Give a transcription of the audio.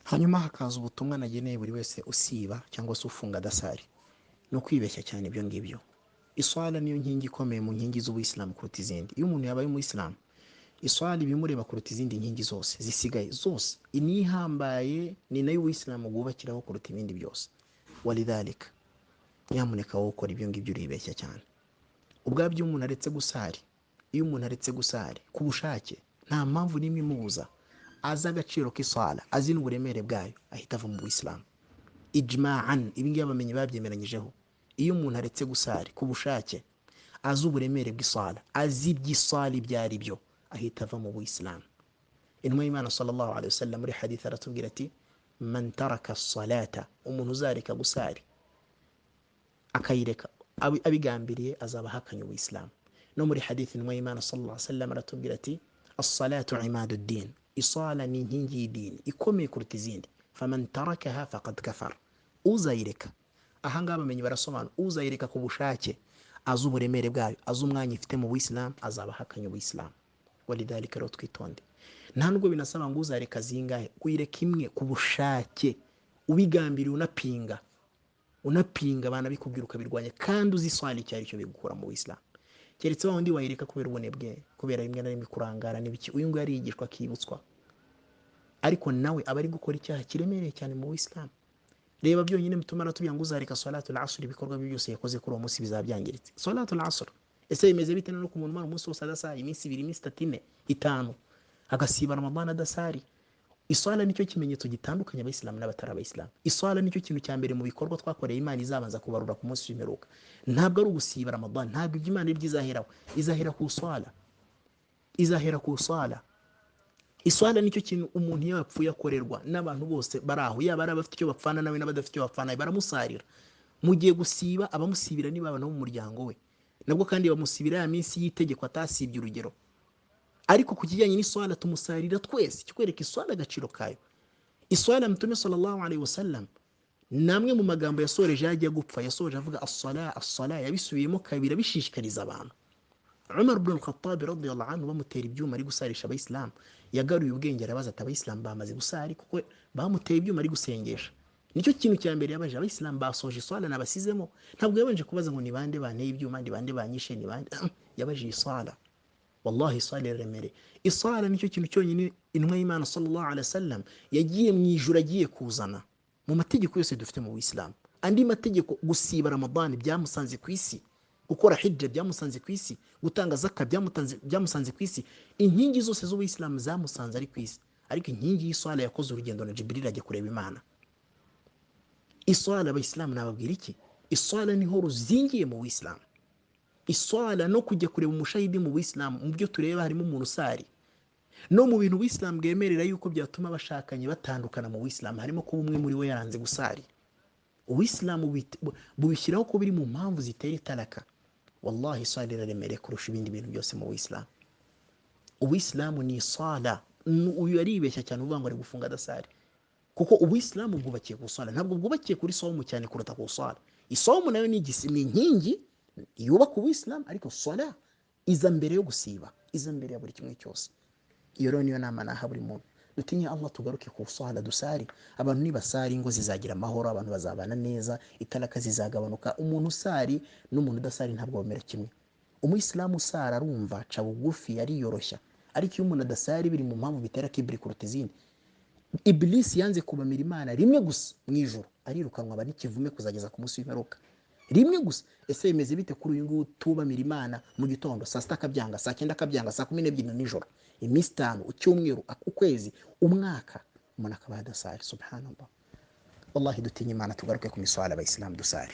Hanyuma hakaza ubutumwa nageneye buri wese usiba cyangwa se ufunga adasari. Ni ukwibeshya cyane ibyo ngibyo. Iswala niyo nkingi ikomeye mu nkingi z'ubuyisilamu kuruta izindi. Iyo umuntu yabaye umuyisilamu, iswala ibimureba kuruta izindi nkingi zose zisigaye zose, niyo ihambaye, ni nayo ubuyisilamu bwubakiraho kuruta ibindi byose. Walidhalika, nyamuneka wowe ukora ibyo ngibyo uribeshya cyane. Ubwabyo iyo umuntu aretse gusari, iyo umuntu aretse gusari ku bushake, nta mpamvu n'imwe imubuza, azi agaciro k'iswala, azi n'uburemere bwayo, ahita ava mu buyisilamu. Ijma'an, ibi ngibi abamenyi babyemeranyijeho. Iyo umuntu aretse gusari ku bushake, azi uburemere bw'iswala, azi iby'iswala ibyo ari byo, ahita ava mu buyisilamu. Intumwa y'Imana sallallahu alaihi wasallam muri hadith aratubwira ati: man taraka salata, umuntu uzareka gusari akayireka abigambiriye, azaba ahakanye ubuyisilamu. No muri hadith intumwa y'Imana sallallahu alaihi wasallam aratubwira ati: as-salatu imaduddin, iswala ni inkingi y'idini ikomeye kuruta izindi. Faman tarakaha faqad kafar, uzayireka. Ahangaha abamenyi barasobanura, uzayireka ku bushake, azi uburemere bwayo, azi umwanya ifite mu buyisilamu, azaba ahakanye ubuyisilamu. Walidhalika rero twitonde, nta nubwo binasaba ngo uzareka zingahe, uyireka imwe ku bushake, ubigambiriye, unapinga, unapinga banabikubwira ukabirwanya, kandi uzi iswala icyo ari cyo, bigukura mu buyisilamu. Keretse wa wundi wayireka kubera ubunebwe, kubera rimwe na rimwe kurangara n'ibiki, uyu nguyu arigishwa akibutswa, ariko nawe aba ari gukora icyaha kiremereye cyane mu buyisilamu. Reba byonyine mutuma aratubwira ngo uzareka salatul asr, ibikorwa bye byose yakoze kuri uwo munsi bizaba byangiritse. Salatul asr ese bimeze bite no ku muntu umara umunsi wose adasari, iminsi 2, iminsi 3, 4, 5, agasiba Ramadhan adasari? Iswala nicyo kimenyetso gitandukanye abayisilamu n'abatari abayisilamu. Iswala nicyo kintu cya mbere mu bikorwa twakoreye Imana izabanza kubarura ku munsi w'imperuka. Ntabwo ari ugusiba Ramadhan, ntabwo ibyo Imana ibyo izaheraho, izahera ku swala, izahera ku swala. Iswala nicyo kintu umuntu iyo yapfuye akorerwa n'abantu bose bari aho, yaba ari abafite icyo bapfana nawe n'abadafite icyo bapfana nawe, baramusarira. Mu gihe gusiba, abamusibira niba abantu bo mu muryango we, nabwo kandi bamusibira ya minsi y'itegeko atasibye urugero. Ariko ku kijyanye n'iswala tumusarira twese, kikwereka iswala agaciro kayo. Iswala Mtume sallallahu alaihi wasallam namwe mu magambo yasoreje ajya gupfa, yasoje avuga as-sala as-sala, yabisubiyemo kabiri abishishikariza abantu. Umar ibn al-Khattab radiyallahu anhu bamutera ibyuma ari gusarisha abayisilamu, yagaruye ubwenge arabaza ati abayisilamu bamaze gusari? Kuko bamuteye ibyuma ari gusengesha. Nicyo kintu cya mbere yabaje, abayisilamu basoje iswala nabasizemo? Ntabwo yabanje kubaza ngo ni bande banteye ibyuma, ni bande banyishe, ni bande. Yabaje iswala. Wallahi iswala iraremereye. Iswala nicyo kintu cyonyine intumwa y'Imana sallallahu alaihi wasallam yagiye mu ijuru agiye kuzana mu mategeko yose dufite mu Buyisilamu. Andi mategeko, gusiba Ramadhan byamusanze ku isi, gukora hijja byamusanze ku isi, gutanga zaka byamusanze ku isi, inkingi zose z'ubuyisilamu zamusanze ari ku isi. Ariko inkingi y'iswala yakoze urugendo na Jibril ajya kureba Imana. Iswala abayisilamu nababwira iki? Iswala niho ruzingiye mu buyisilamu. Iswala no kujya kureba umushahidi mu buyisilamu, mu byo tureba harimo umuntu usari. No mu bintu ubuyisilamu bwemerera yuko byatuma abashakanye batandukana mu buyisilamu, harimo kuba umwe muri we yaranze gusari. Ubuyisilamu bubishyiraho ko biri mu mpamvu zitera italaka. Wallahi iswala iraremereye kurusha ibindi bintu byose mu buyisilamu. Ubuyisilamu ni iswala. Uyu aribeshya cyane uvuga ngo ari gufunga adasari, kuko ubuyisilamu bwubakiye ku swala, ntabwo bwubakiye kuri somu cyane kuruta ku swala. Isomu nayo ni inkingi yubaka ubuyisilamu, ariko swala iza mbere yo gusiba, iza mbere ya buri kimwe cyose. Iyo rero niyo nama naha buri muntu, dutinye Allah, tugaruke ku swala dusari. Abantu nibasari ingo zizagira amahoro, abantu bazabana neza, italaka zizagabanuka. Umuntu usari n'umuntu udasari ntabwo bamera kimwe. Umuyisilamu usara arumva, aca bugufi, ariyoroshya. Ariko iyo umuntu adasari biri mu mpamvu bitera kiburi kuruta izindi. Ibilisi yanze kubamira Imana rimwe gusa mu ijuru, arirukanwa aba n'ikivume kuzageza ku munsi w'imperuka. Rimwe gusa. Ese bimeze bite kuri uyu nguyu tubamira Imana mu gitondo, saa 6 akabyanga, saa 9 akabyanga, saa 12 na nijoro, iminsi 5, icyumweru, ukwezi, umwaka, umuntu akaba adasari? Subhanallah. Wallahi dutinye Imana, tugaruke ku miswala abayisilamu dusari.